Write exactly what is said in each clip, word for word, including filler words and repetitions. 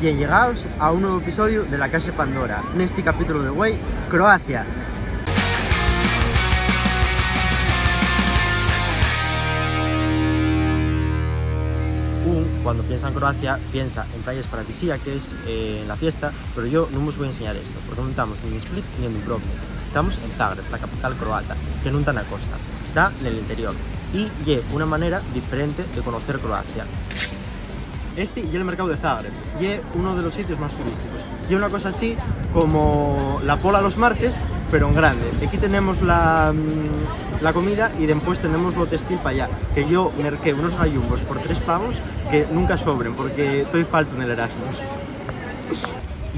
Bien llegaos a un nuevu episodiu de La Caxa Pandora. Nesti capítulo de güei, Croacia. Un, cuando piensa en Croacia, piensa en playes paradisíaques, eh, en la fiesta, pero yo nun vos voi enseñar esto, porque nun tamos nin en Split nin en Dubrovnik. Tamos en Zagreb, la capital croata, que nun ta na costa, ta nel interior, y ye una manera diferente de conocer Croacia. Esti ye el mercáu de Zagreb, ye uno de los sitios más turísticos. Ye una cosa así como la pola los martes, pero en grande. Aquí tenemos la, mm, la comida y dempués tenemos lo textil pa allá, que yo merqué unos gallumbos por tres pavos que nunca sobren, porque toi falto nel Erasmus.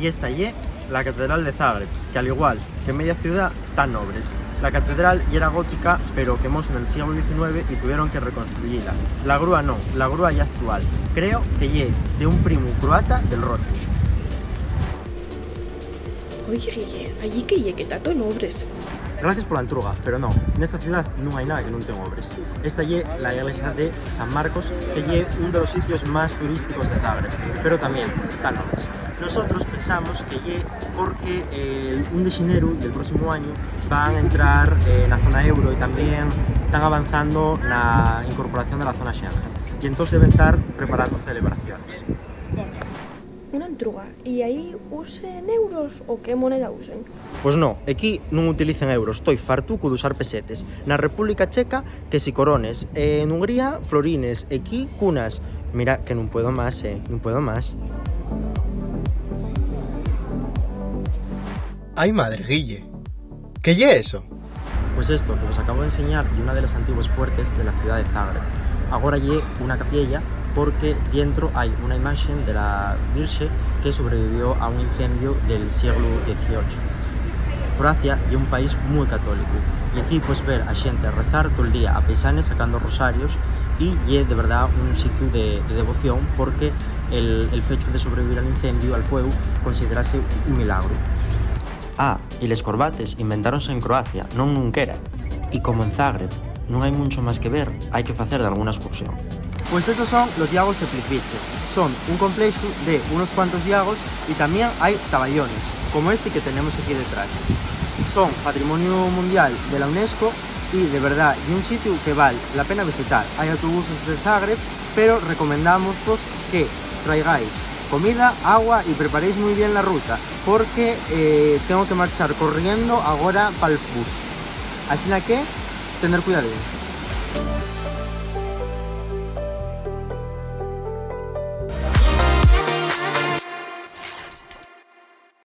Y esta ye la Catedral de Zagreb, que al igual que media ciudá, ta n'obres. La catedral yera gótica, pero quemóse nel sieglu diecinueve y tuvieron que reconstruyila. La grúa non, la grúa ye actual. Creo que ye de un primu croata del Roxu. Oye, Guille, ¿allí qué ye, que ta too n'obres? Gracias pola entruga, pero no, nesta ciudá nun hai nada que nun ten obres. Esta ye la iglesia de San Marcos, que ye un de los sitios más turísticos de Zagreb, pero tamién ta n'obres. Nosotros pensamos que ye porque el un de xineru del próximo añu van entrar, eh, na zona euro y tamién tán avanzando na incorporación de la zona Schengen. Y entós deben tar preparando celebraciones. Una entruga. ¿Y ahí usen euros o qué moneda usen? Pues no, equí nun utilicen euros, toi fartucu d'usar pesetes. Na República Checa, que si corones, eh, en Hungría, florines, equí, cunas. Mira que nun puedo más, eh, nun puedo más. Ai, madre, Guille. ¿Qué ye eso? Pues esto que vos acabo d'enseñar ye una de les antigües puertes de la ciudá de Zagreb. Agora ye una capiella porque dientro hai una imaxe de la Virxe que sobrevivió a un incendiu del sieglu dieciocho. Croacia ye un país mui católicu y equí pues ver a xente rezar tol día a paisanes sacando rosarios y ye de verdá un sitiu de, de devoción porque el, el fechu de sobrevivir al incendiu, al fueu, considerase un milagru. Ah, y les corbates inventáronse en Croacia, non nunquera. Y como en Zagreb nun hai muncho más que ver, hai que facer dalguna escursión. Pues estos son los llagos de Plitvice. Son un complexu de unos cuantos llagos y tamién hai tabayones, como este que tenemos aquí detrás. Son Patrimoniu Mundial de la UNESCO y, de verdá, ye un sitiu que val la pena visitar. Hai autobuses de Zagreb, pero recomendámosvos que traigáis comida, agua y preparéis mui bien la ruta, porque, eh, tengo que marchar corriendo agora pal bus. Asina que, tener cuidadín.